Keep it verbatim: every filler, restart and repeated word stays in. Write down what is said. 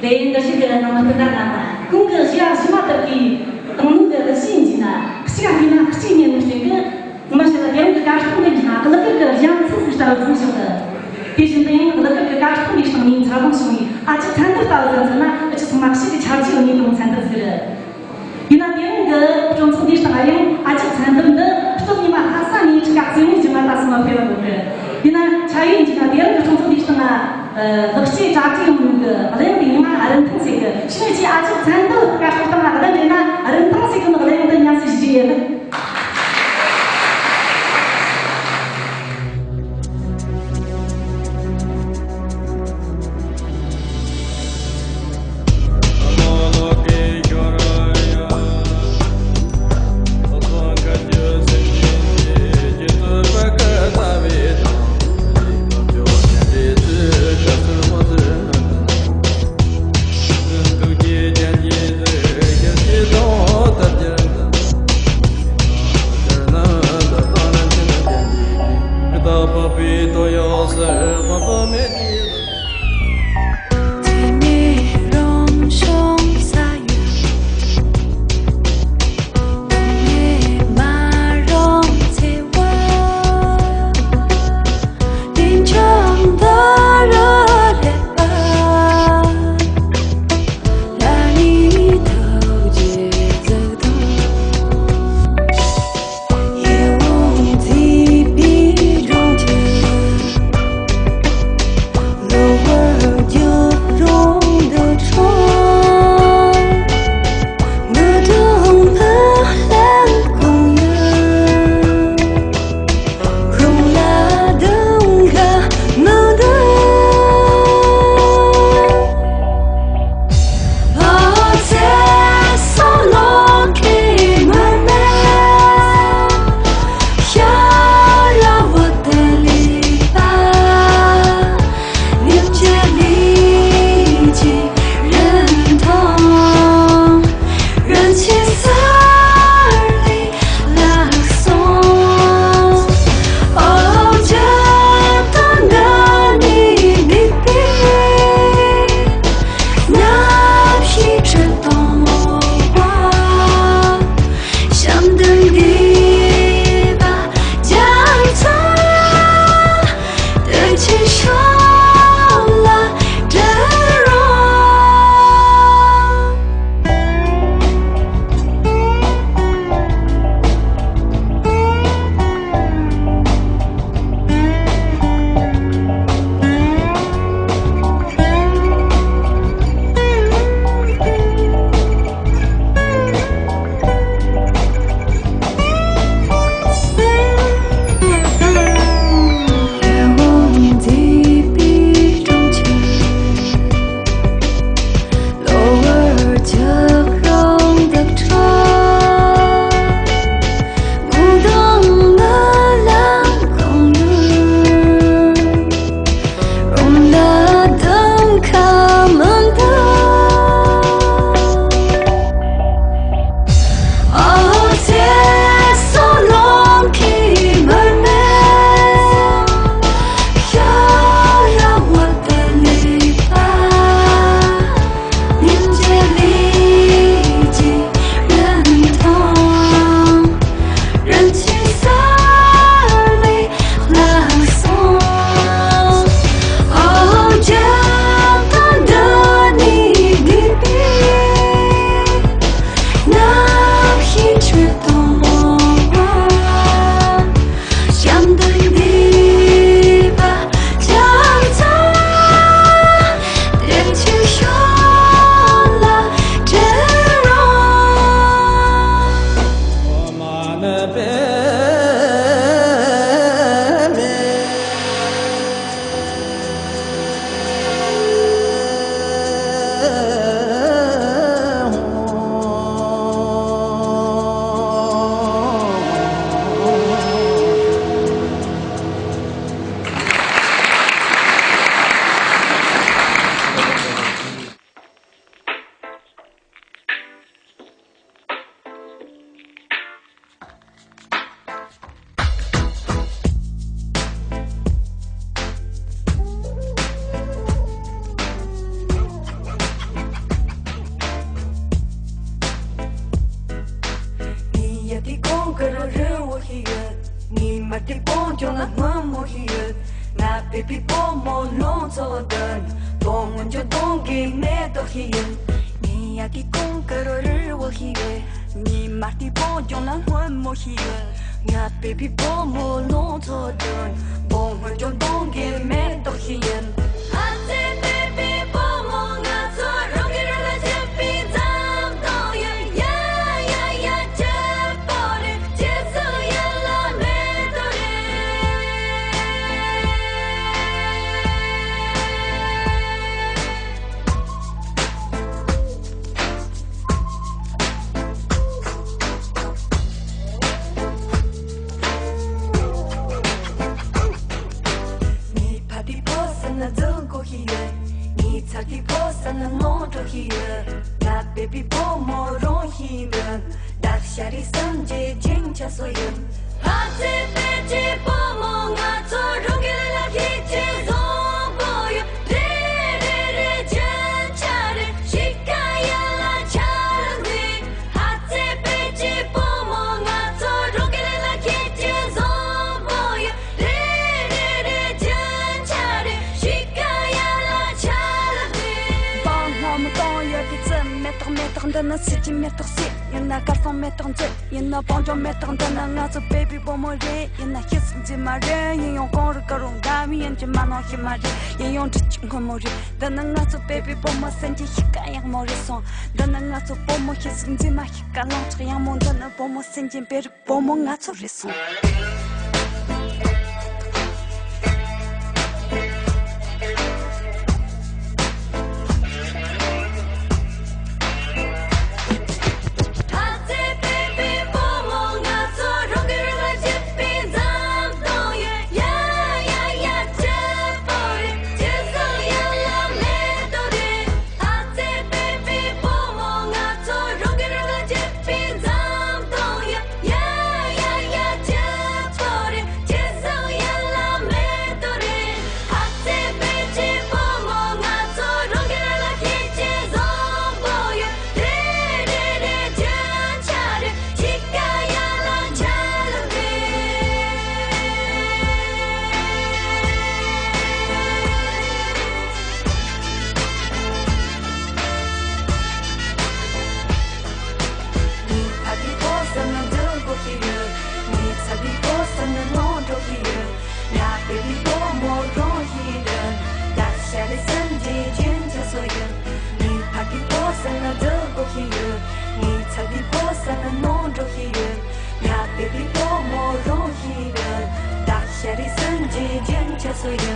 ལས་འདི་ཞིག་གི་ནང་མི་ཀུན་ད་ན་གོང་གི་གཞི་ཡ་གཞི་མ་ལྟར་གྱི་དང་ནུ་གི་གཞི་ཡིན་གྱི་ན་གཅིག་ཡང་ཡིན་ན་གཅིག་ཉན་ནི་ཞིག་གི་མ་ཞིག་ལ་དེ་རིང་གི་དཀའ་ཁག་འདི་ཡིན་ན་གླུ་གར་གི་གཞི་ཡང་ཚིག་ཟིག་ལྟ་བུ་ཚིག་ཞིག་གི། དེ་བཞིན་དུ་ཡང་གླུ་གར་གི་དཀའ་ཁག་འདི་སྟེང་ནས་ཚ་བང་བྱུང་བའི་ཨ་ཅག་ཚན་དུ་ལྟ་བུ་ཚན་ཚོད་ན་ཨ་ཅག་ཚང་མ་གཤིས་ཀྱི་ཆ་རྒྱུས་ཡོད་ནི་དང་ཚན་དུ་ཟེར། ཡིན་ན་དེ་རིང་གི་སྤྲོ་ཚོགས་འདིའི་སྟེང་ཡང་ཨ་ཅག་ཚན་དུ་འདི་སྟོད་ཉི་མ་ལྷ་ས་ནས་ཁྲི་ཀ་རྩེ་མོ་སྦྱིན་པ་ལྟ་སོང་བ་ཕེབས་པ་དགོས་གི། ཡིན་ན་ཆ་ཡིན་གྱི་ན་དེ་རིང་གི་སྤྲོ་ཚོགས་འདིའི་སྟེང་ལ་ལག་སྐྱེས་གྲ་སྒྲིག་ཡོང་གི་གླུ་དབྱངས་དེ་ཡིན་ན་རིན་ཐང་ཟེར་གི། ཕྱི་ནས་ཅི་ཨ་ཅག་ཚན་དུ་དཀའ་ཁག་སྟེང་ལ་གླུ་འདྲེན་ན་རིན་ཐང་ཟེར་གི་ནི་གླུ་དབྱངས་དེ་ཉམས་སུ་ཞིག་ཡོད། ཁྱོད་ལ་སྔོན་མོ་ཞིག་ཡོད། ང་བོད་པའི་བུ་མོ་ལོངས་སུ་སྟོན། བུ་མོ་འཇོན་ཐང་གི་མེ་ཏོག་ཞིག་ཡིན། ངའི་ཡ་གི་གོང་དཀར་རི་བོ་ཞིག་ཡོད། ངའི་མ་ཏི་བོ་ལྗོངས་ལ་སྔོན་མོ་ཞིག་ཡོད། ང་བོད་པའི་བུ་མོ་ལོངས་སུ་སྟོན། བུ་མོ་འཇོན་ཐང་གི་མེ་ཏོག་ཞིག་ཡིན། ཨ་ཙི་བོད་པའི་བུ་མོ་ང་ཚོ་རང་གི་རང་ལ་སྐྱིད་པའི་འཛུམ་མདངས་ཡོད། ཡ་ཡ་ཡ་སྐྱིད་པོ་རེད། སྐྱིད་སྡུག་ཡིན་ལ་མེད་དོ་རེད། ངའི་ཕ་དེ་བོ་སེམས་ན་འཛུལ་དགོས་ཤིག་ཡོད། ངའི་ཚ་དེ་བོ་སེམས་ན་ནོར་འགྲོ་ཤིག་ཡོད། ང་བོད་པའི་བུ་མོ་རང་ཞིག་མིན། བདག་ཤ་རི་སེམས་ཀྱི་རྒྱན་ཆ་སོ་ཡིན། ཨ་ཙི་བོད་ཀྱི་བུ་མོ་ང་ཚོ་རང་གི་ལ་ཁྱེད་ཀྱི་བཟང་པོ་ཡོད། རེད་རེད་རེད་རྒྱན་ཆ་རེད། གཤིས་ཀ་ཡན་ལ་ཆ་ལ་འདུས། ཨ་ཙི་བོད་ཀྱི་བུ་མོ་ང་ཚོ་རང་གི་ལ་ཁྱེད་ཀྱི་བཟང་པོ་ཡོད། རེད་རེད་རེད་རྒྱན་ཆ་རེད། གཤིས་ཀ་ཡན་ལ་ཆ་ལ་འདུས། བང་སྔོན་མོ་གཏོང་ཡོད་ཀྱི་རྩི་མེ་ཏོག་མེ་ཏོག་འདི་ནི་སྲིད་ཀྱི་མེ་ཏོག་སྲིད། ཡིན་ན་དཀར་སང་མེ་ཏོག་མཛེས། ཡིན་ན་བང་ལྗོངས་མེ་ཏོག་འདི་ནི་ང་ཚོ་བོད་པའི་བུ་མོ་རེད། ཡིན་ན་ཤེས་སུ་འཛིན་མ་རེད། ཡིན་ཡང་གངས་རི་དཀར་རོང་འདབ་མི་ཡན་གྱི་མ་ནང་ཤི་མ་རེད། ཡིན་ཡང་འབྲི་གཅིག་སྔོན་མོ་རེད། འདི་ནི་ང་ཚོ་བོད་པའི་བུ་མོ་སེམས་ཀྱི་གཤིས་ཀ་ཡག་མོ་རེད་སོང་། འདི་ནི་ང་ཚོ་བུ་མོ་ཤེས་སུ་འཛིན་མ་གཤིས་ཀ་ལང་ཕྱོགས་ཡག་མོ། འདི་ནི་བུ་མོ་སེམས་ཅན་བོད་རིགས་བུ་མོ་ང་ཚོ་རེད་སོང་། ངའི་ཕ་གི་ཕོ་སེམས་ན་འདུག་གོ་ཤི་ཡོད། ངའི་ཚ་གི་ཕོ་སེམས་ན་ནོར་འགྲོ་ཤི་ཡོད། ང་བོད་པའི་བུ་མོ་རང་ཡིན་དོན། བདག་ཤ་རི་སེམས་ཀྱི་རྒྱན་ཆ་སོ་ཡིན། ངའི་ཕ་གི་ཕོ་སེམས་ན་འདུག་གོ་ཤི་ཡོད། ངའི་ཚ་གི་ཕོ་སེམས་ན་ནོར་འགྲོ་ཤི་ཡོད། ང་བོད་པའི་བུ་མོ་རང་ཡིན་དོན། བདག་ཤ་རི་སེམས་ཀྱི་རྒྱན་ཆ་སོ་ཡིན།